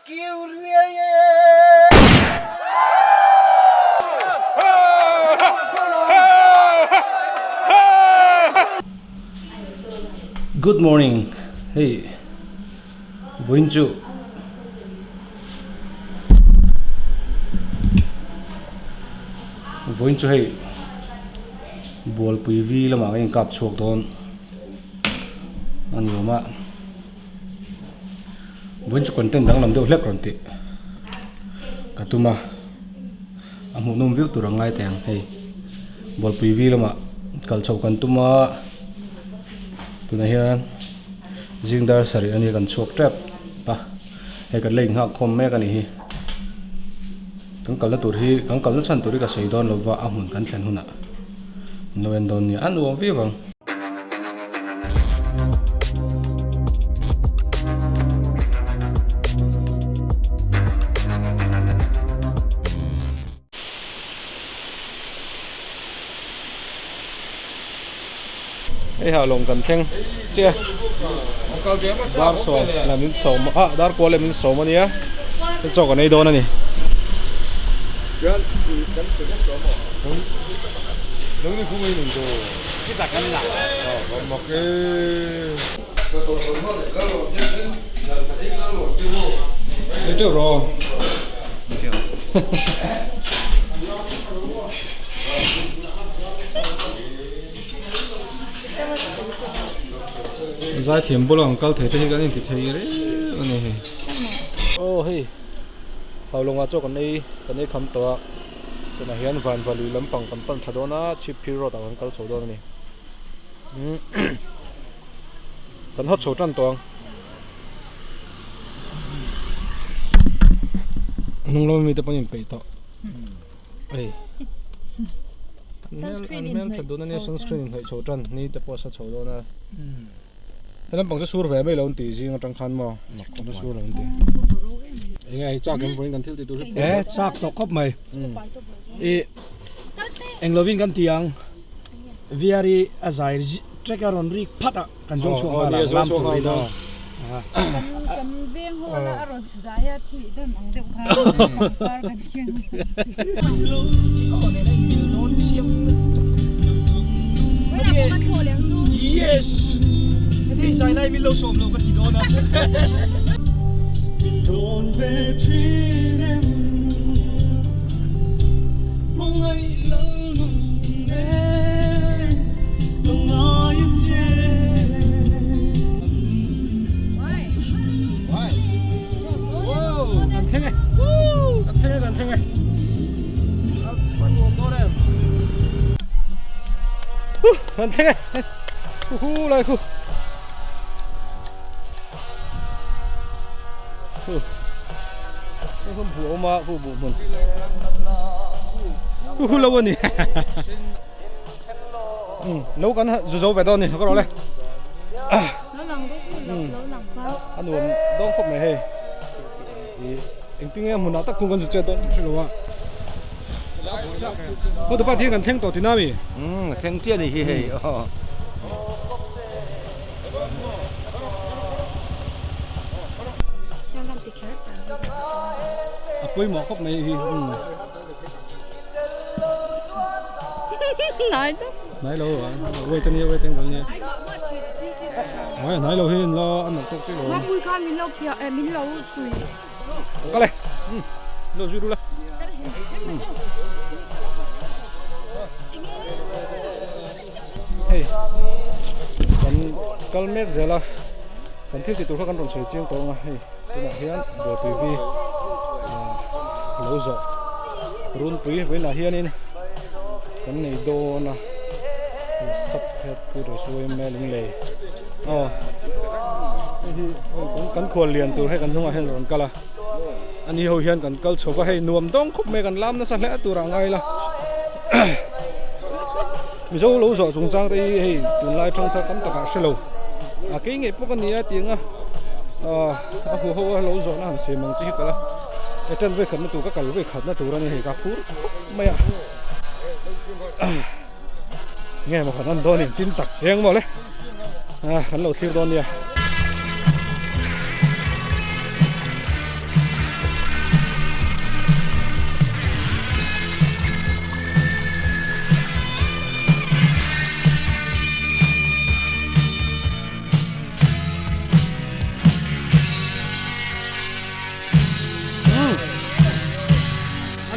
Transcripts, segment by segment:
kiu riai e. Good morning hei vawiin chu vawiin chu hei bualpui vi lamah ka inkap chhuak dawn a ni awm a. Vawiin chu content danglam deuh hlek rawn tih ka tum a a hmuhnawm viau tur ang ngai teh ang hei Bualpui vi lamah kal chhoh kan tum a tunah hian zing dar sarih a nia kan chhuak tep a hei kan la inghak khawm mek a nih hi kan kalna tur hi kan kalna chhan tur hi ka sawi dawn lova a hmun kan thlen hunah an lo en dawn nia a nuam viau ang. Hei ha lawng kan thleng che dar sawm la min sawm a dar kual leh min sawm a nia chaw kan ei dawn a ni. Zaithiam bula ang kal thei te hi kan inti thei reng a ni hei. Aw hei Haulawngah chaw kan ei kan ei kham tawh a tunah hian Vanvalui lampang kan pan thla dawn a Chhipphir road ah kan kal chho dawn a ni kan hawt chho tan tawh ang. Hnung lama mite pawh an inpeih tawh. Ei. Sunscreen in hnawih chho tan. Sunscreen in hnawih chho tan ni te pawh a sa chho dawn a. He lampang chu sur ve mai lo an tih zing atang khan maw mak awm sur lo an ti. Enge hei chak em vawiin kan thil tih tur hi. E chak tawh khawp mai. I eng lovin kan ti ang VRE a zai track a rawn rik phat a. Kan zawng chhuak nghal ang lam turin aw. Kan veng hall a a rawn zai a thih dan ang deuh khan pangpar kan keng. Yes! Heti zai lai min lo sawm lo ka ti dawn a. Min dawn ve thin em hmangaih lal nun e ka ngai a che. Kan thleng e kan thleng e kan thleng e a va nuam dawn em kan thleng e hu hu lai khu hu hei buh a awm a hu buh hmun hu hu lo a ni lo kan zu zo ve dawn a ni ka rawh le a nuam dawn khawp mai hei ih engtin nge hmunah tak thung kan zu chet dawn tih hrelo a hotupa thil kan thleng tawh tihna a mi thleng chiah a ni hi hei aw. A pawimawh khawp mai hi Hnai lo a wait ania wait ang ania Hnai hnai lo hi in la a nawh tawk chiah lo Kal e lo zui ru la Hei kan kal mek zel a kan thil tih tur kha kan rawn sawi chiang tawh ang a hei tunah hian buaipui hi ah lo zawh runpui vawiinah hianin kan nei dawn a sub headquarters yma Lunglei aw hei hi kan khual lian tur hei kan hnungah hian a rawn kal a ani ho hian kan kal chho va hei nuam dawng khawp mai kan lam nasa hle tur ah ngai la. Mizo lo zawh chungchang te hi hei tunlai tawng thar tam takah hre lo a kei ngei pawh ka ni a tiang a a hu ho a lo zawhna han siam ang chi hi kal a he tan vei khatna tur ka kal vei khatna tur a ni hei ka phur khawp mai a nge maw khan an dawn in tin tak cheng maw le a kan lo thlir dawn nia.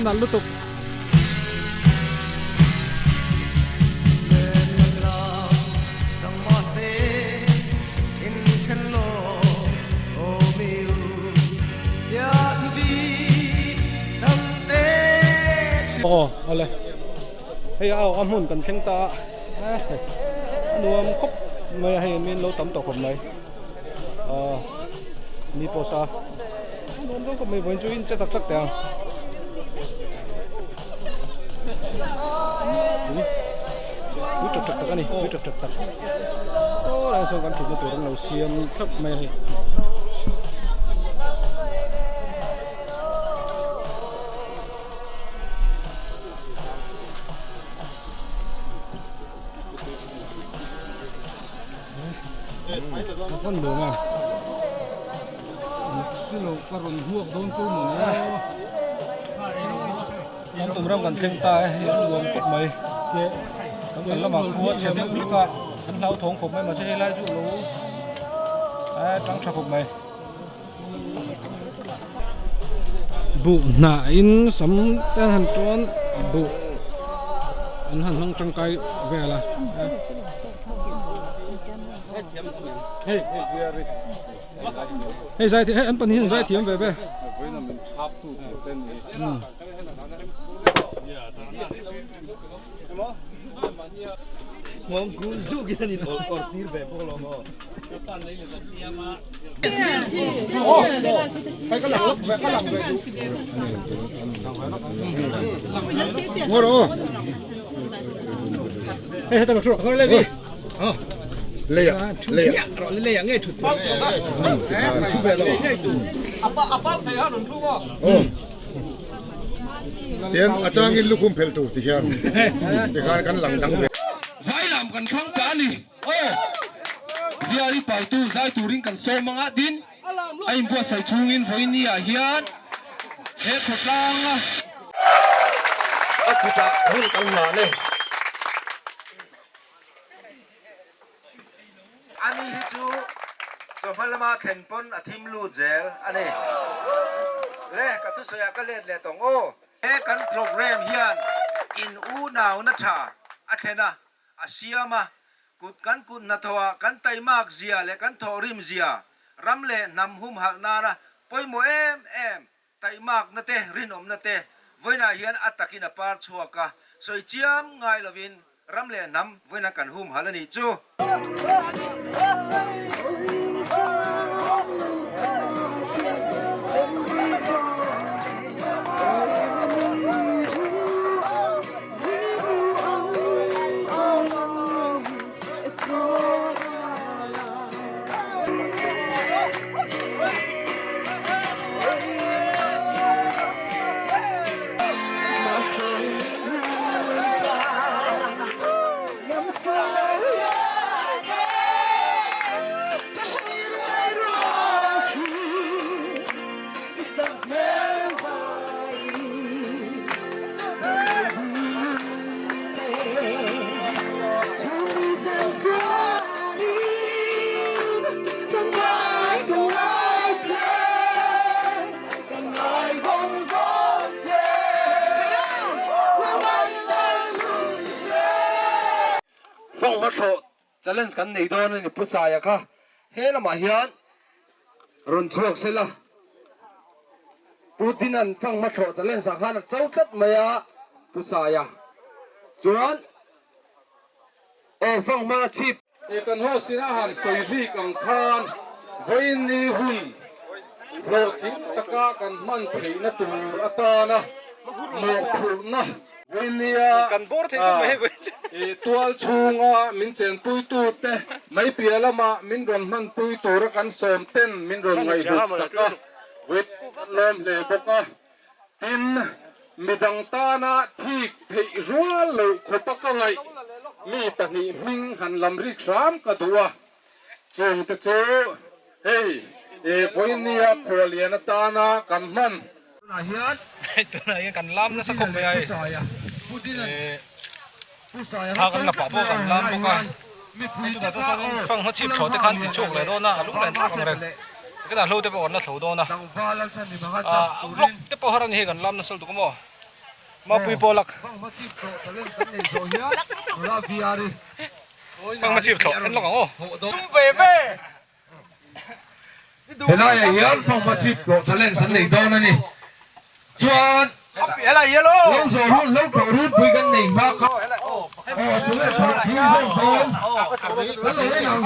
nalh lutuk. Aw awle hei a a hmun kan thleng ta a a nuam khawp mai a hei min lo tam tawh khawp mai aw mi pawh sa a nuam dawn khawp mai vawiin chu in che tak tak teh ang tui tui tak tak tak a ni tui tak tak tak aw lai sawn kan thutna tur an lo siam thlap mai a hei. Kan nuam a silo ka rawn hmuak dawn chu maw ni kan tum ram kan thleng ta e hei a nuam khawp mai kan kal lamah khua chhe deuh hlek a an hlauthawng khawp mai mahse helai chu alo tang tha khawp mai. Buh hnah in sam te an han tawn buh an han hmang tangkai vel a hei hei zai hei an pahnih hian zai thiam ve ve. Tian a changin lukhum phelh tur ti hian tikhan kan lang dang ve. Vailam kan thlang ta a ni. Aw! Riali Pautu zai turin kan sawm anga din a inbuatsaih chungin vawiin ah hian he khawtlanga. A kutah hun kan hlan e. Ani hi chu chawhma lama thlen pawn a thim lut zel a ni. Le, ka thusawiah ka let leh tawng aw. He kan programme hian in unauna tha a thlen a, a siam a, kut kan kut hnathawhah kan taimak zia leh kan thawhrim zia ram leh hnam humhalh nana pawimawh em em Taihmakna te, rinawmna te vawiinah hian a takin a par chhuak a, sawi chiam ngai lovin ram leh hnam vawiinah kan humhalh a nih chu. Hawng hmathlawh challenge kan nei dawn a ni Pu Saia kha he lamah hian rawn chhuak sela Pu Dinan fang hmathlawh challenge ah khan a cho tlat mai a Pu Saia chuan Aw fanghma chip. He kan host in a han sawi rik ang khan vawiin ni hun hlawhtling taka kan hman theihna tur atana mawhphurhna vawiin nia tual chhunga min chenpuitute mai piah lama min rawn hmanpui tura kan sawm ten min rawn ngaihhlut sak a, vawiin kan lawm hle bawk a. Tin, midang tana thik theih rual loh khawpa ka ngaih mi pahnih hming han lam rik hram ka duh a, chungte chu hei vawinia khuallian atana kan hman. Tunah hian tunah hian kan lam nasa khawp mai a hei thla kan la pah pawh kan lam bawk a chutah te chuan fang hmachhip thlawh te khan ti chhuak leh dawn a a lung len thlak ang reng tikhian a hlo te pawh kan la thlo dawn a ah vlog te pawh har a ni hei kan lam nasa lutuk a maw. Mapui pawh lak. Fanghma chip thlawh en lawk ang aw. Helaiah hian fanghma chip tlawh challenge an nei dawn a ni. Chuan lo zawh run lo tlawh runpui kan nei hma kha aw tunge thlawh thui zawk dawn kan lo en ang.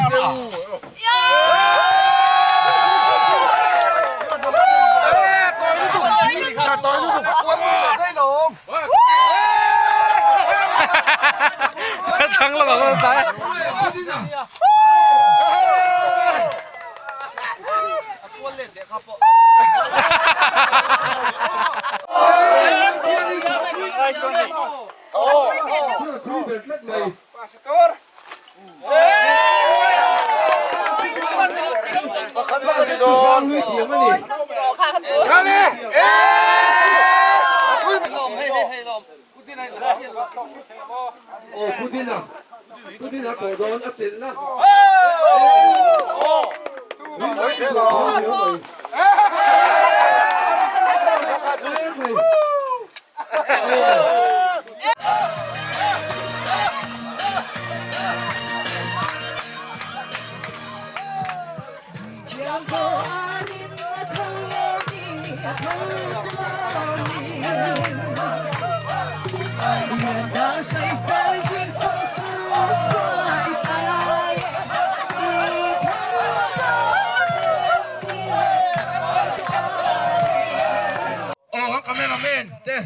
Aw kan cameraman te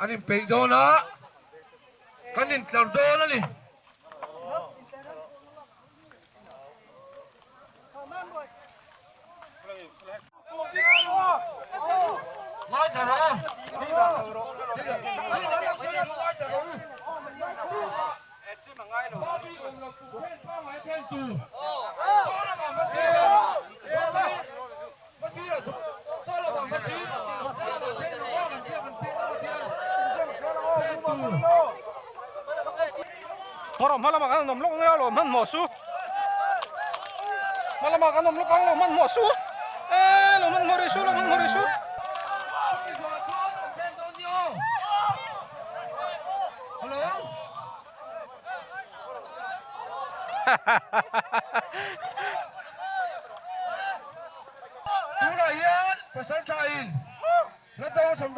an inpeih dawn a, kan intlar dawn a ni. Hawrawh hma lamah kan han awm lawk ang a lawm hmanhmawh su hma lamah kan awm lawk ang lo hmanhmawh su eee lo hmanhmawh rih su lo hmanhmawh rih su. Tunah hian Pasaltha in hla do a cham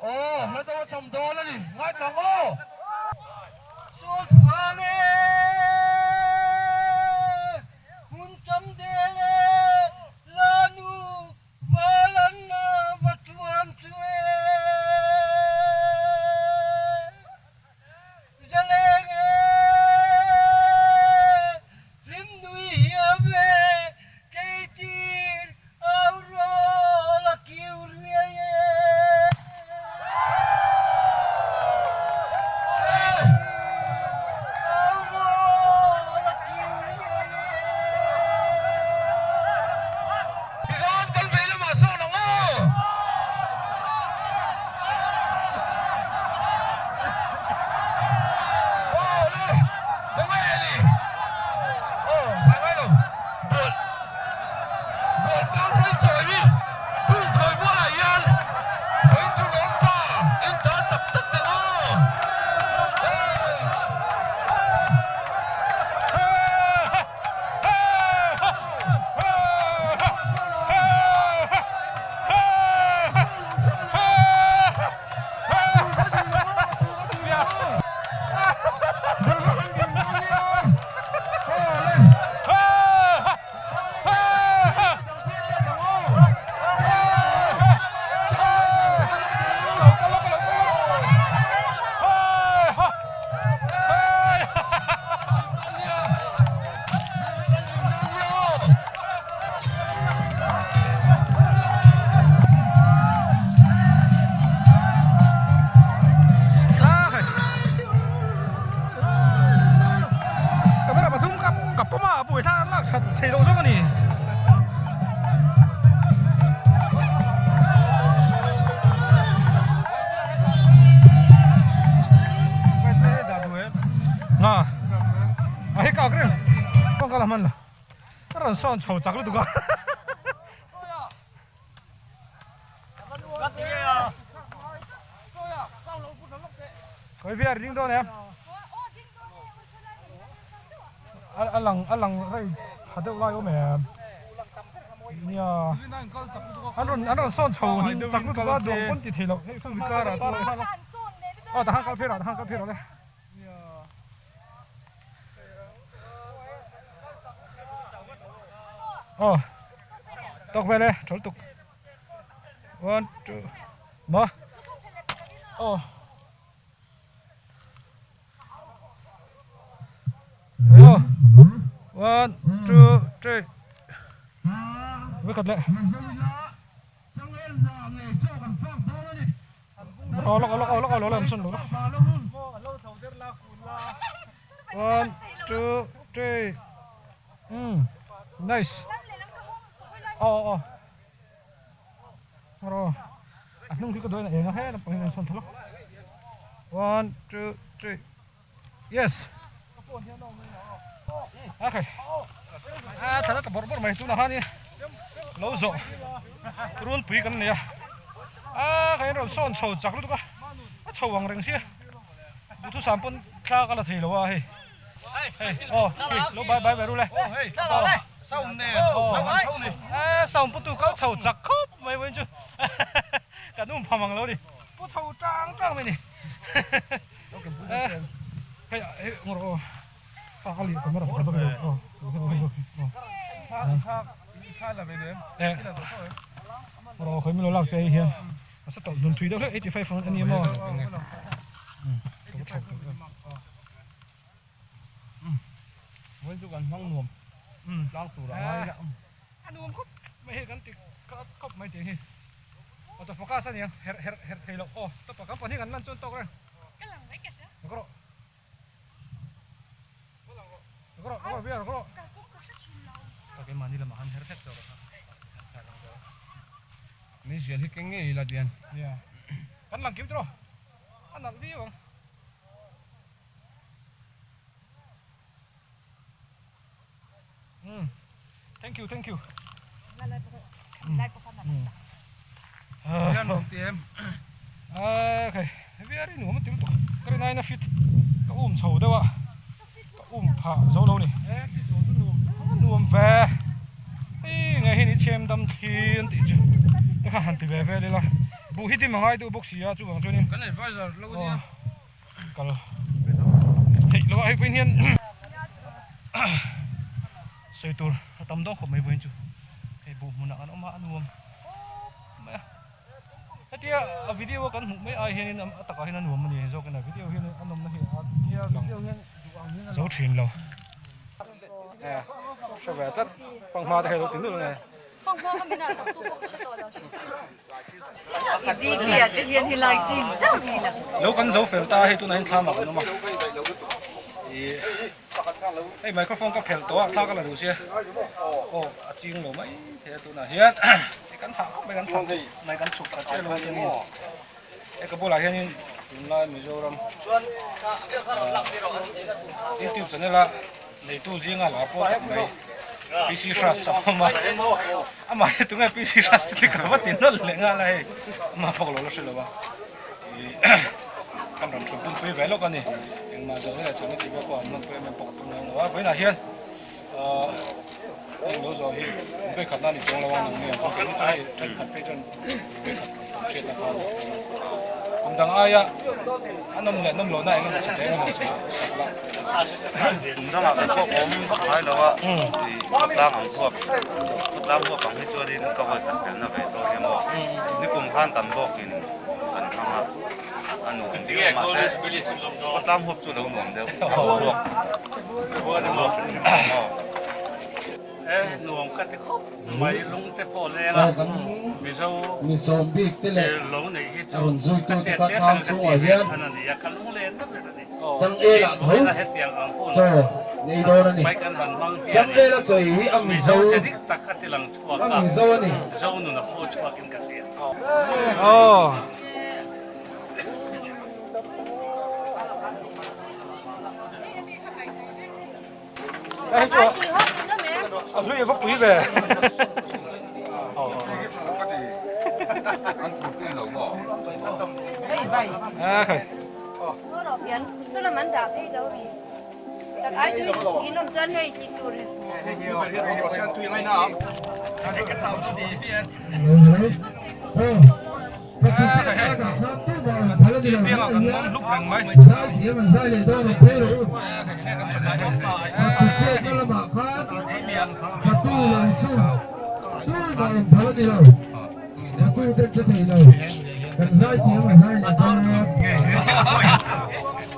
aw hla do a cham dawn a ni ngaithla ang aw. Zaleng e, hlim nui hiam le, kei tir au rual a kiu riai e. Au rual a kiu riai e. Tichuan kan vei lamah sawn ang aw. Aw le, khawngaih e ni. Aw, zai ngai lo. Bual, bual kar mai chawi mi, hung khawi bualah hian vawiin chu lawm pa in tar tak tak teh aw. Camera pathum ka ka pawm a buai thla lak that thei lo zawk a ni. Nga a he kak reng kawngka la hman lo a rawn sawn chho chak lutuk a. Oi viar ding dawn em? A lang a lang rei tha deuh lai awm em? Nia. An rawn an rawn sawn chho chak lutuk a duang pawn ti thei lo. Hei sawn kar ah chuan aw tahan kal phei rawh tahan kal phei rawh le. Aw tawk vel e thawl tuk. One two ma aw. Aw one two three vekhat leh. Aw lawk aw lawk aw lawk aw lo la sawn lo lawk. One two three umm nice aw aw aw rawh a hnung khi ka duain a eng a he lampang hian an sawn tha lawk one two three yes okay a thla ta bawrh bawrh mai tunah khan lo zawh runpui kan nei a a kha in rawn sawn chho chak lutuk a a chho ang reng sia duhthusam pawn thla ka la thei lo a hei hei aw hei lo bai bai bai ru le aw aw sound pu tu kal chho chak khawp mai vawiin chu kan um pham ang lo ni pu chho tang tang mai ni. Hei hei ngawr aw a a lih camera pakhat zawk aw hei zawk hi aw ngawr aw khawi milo lak che hei hian a sa tawlh hnun thui deuh hlek 85 ang ania maw vawiin chu kan hmang nuam tlang tur a ngai ila a nuam khawp mai hei kan ti khawp mai tih hi. Auto focus a niang herh herh herh thei loh aw tawpa kan pahnih kan lan chuan tawk reng. Ka lang mai ka hria. Ka rawh. Ka lang rawh. Ka rawh ka rawh biar ka rawh. Ka kawng ka hre thin lo. Ka keimahni lamah khan her hlek zawk a kha. Lang zawk. Min zial hi keng ngei ila tian. Nia. Kan lang kim chu rawh. A nalh viau ang. Um thank you thank you. Hian nuam ti em. Okay very nuam ti lutuk ka rin aiin a fit ka um chho deuh a ka um phah zo lo ni nuam ve hei nge hian i chhem dam thli an tih chu te kha han ti ve vel ila buh hi dim a ngai deuh bawk si a chuvang chuanin kan advisor lo ania kal theih loh a hei vawiin hian sawi tur a tam dawn khawp mai vawiin chu hei buh hmunah kan awm a a nuam khawp mai a hetia a video a kan hmuh mai ai hianin a takah hian a nuam a ni zawkin a video hian a nawmna hi a lang zo thin lo hre ve tlat fanghma te hei lo ti nulh nge. Lo kan zo fel ta hei tunah hian thlam ah kan awm a ih hei microphone ka phelh tawh a thla ka la duh sia aw a ching lo mai thei a tunah hian hei kan hah khawp mai kan thlah mai kan chhuk thla chiah lo a chuanin hei ka bulah hianin tunlai Mizoram youtube channel a Neitu zinga la pawh tak mai PC Hras a awm a, amah hi tunge PC Hras chu ti ka va ti nawlh leh nghal a hei, amah pawh ka lo la hre lo a, ih kan rawn thut dun pui ve lawk a ni, engmah zawhna leh chhana tih vel pawh an hman pui em em pawh ka tum lem lo a, vawiinah hian ahh heng lo zawh hi an vawikhat na a ni chuang lo a nang nia chuan keini chu hei thenkhat phei chuan vawikhat hriatna kha a ni thei a, kum dang aia a nawm leh nawm lohna eng emaw chhe eng emaw chhe sak la. Kum dangah kan pawh awm vak ngai lo a, ih khawtlang ang huap khawtlang huap ang hi chuanin ka vawikhat felna ve tawh hi maw nikum khan tam bawkin kan hmang a, a nuam viau a mahse khawtlang huap chu lo nuam deuh a boruak boruak hrim hrim ang maw. E nuam ka ti khawp mai lung te pawh leng a Mizo lo neih hi chu ka tet te atanga ka tih ve chhan a ni a ka lung len na ber a ni vawiin a hetiang ang hun mai kan han hmang hian in Mizo che dik tak kha ti lang chhuak a Zo nun a phu chhuak in ka hria. Hei chu a hlui a va pui ve. A khai.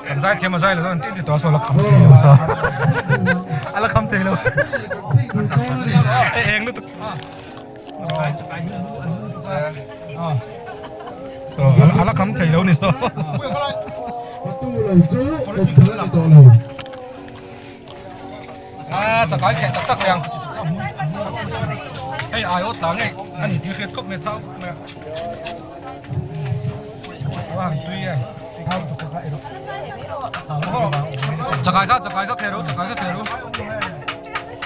Kan zaithiam a zai lo dawn tih ti tawh a saw la kham thei lo sa a la kham thei lo e eng lutuk so a la kham thei lo ni saw a chakai kheh tak tak ang hei ai awt tlang hei a ni tih hriat khawp mai thau mai a a tui e chakai kha chakai kha kher ru chakai kha kher ru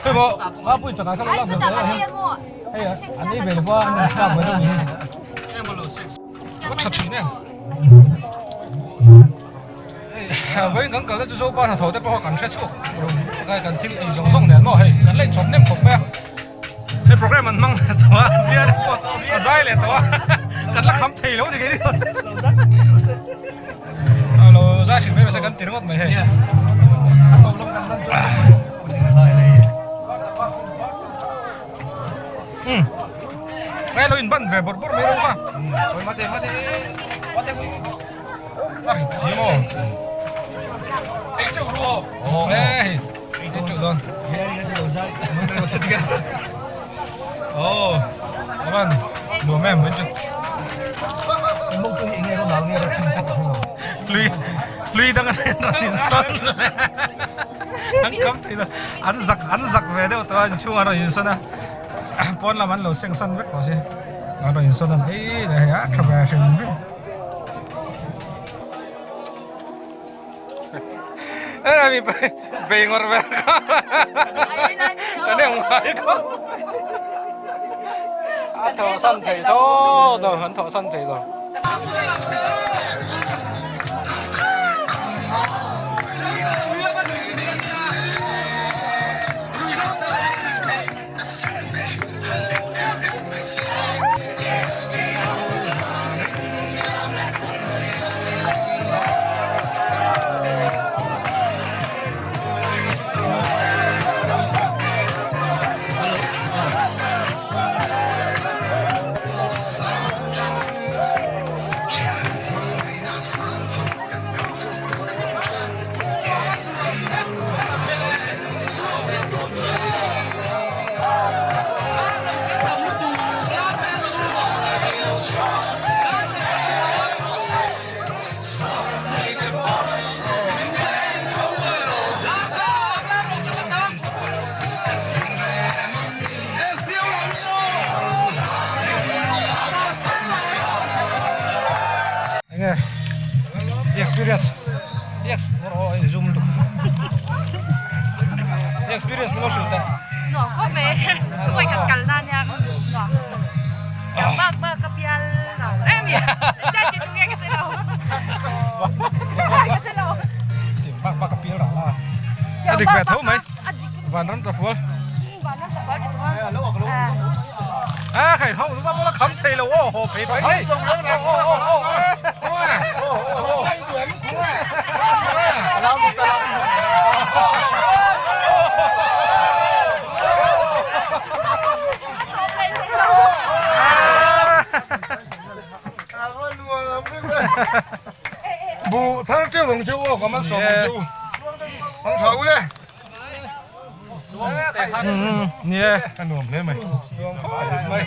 hei maw a pui chakai kha lo lak ve hei an ei ve lo va an lak ve lo ni a tha thin em Vawiin kan kalna chu Zopa hnathawh te pawh kan hre chhuak rum kan thil ei zawng zawng nen maw hei kan la inchhawp hnem khawp mai a hei program an hmang leh tawh a bial pawh a zai leh tawh a kan la kham thei lo ni keini a lo zai hrim mai se kan ti ringawt mai hei Ngai lo in ban ve bawrh bawrh mai rawng ka. Lui dang an in sawn an kham thei lo an zak an zak ve deuh tawh a inchhung an rawn insawn a pawn lam an lo seng san vek tawh si an rawn insawn an ei leh hei a tha ve hrim hrim. Ê mi bei ngawr ve kha kan em ngai kho a thawh san thei tho tho an thawh san thei lo Enge experience zoom lutuk experience min lo hrilh teh. Nuam khawp mai ka vawi khat kal na nia nuam nuam bak bak ka pial lo em i engtia ti tu nge ka che lo ka che lo bak bak ka pial rah la a dik ve tho mai vanram tla fual a khai ho ba bola kham thei lo aw haw phei pai hei Bu thar teuh ang chu aw ka malsawm ang chu ang tha ule. Nia. A nuam hle mai. Nuam khawp mai.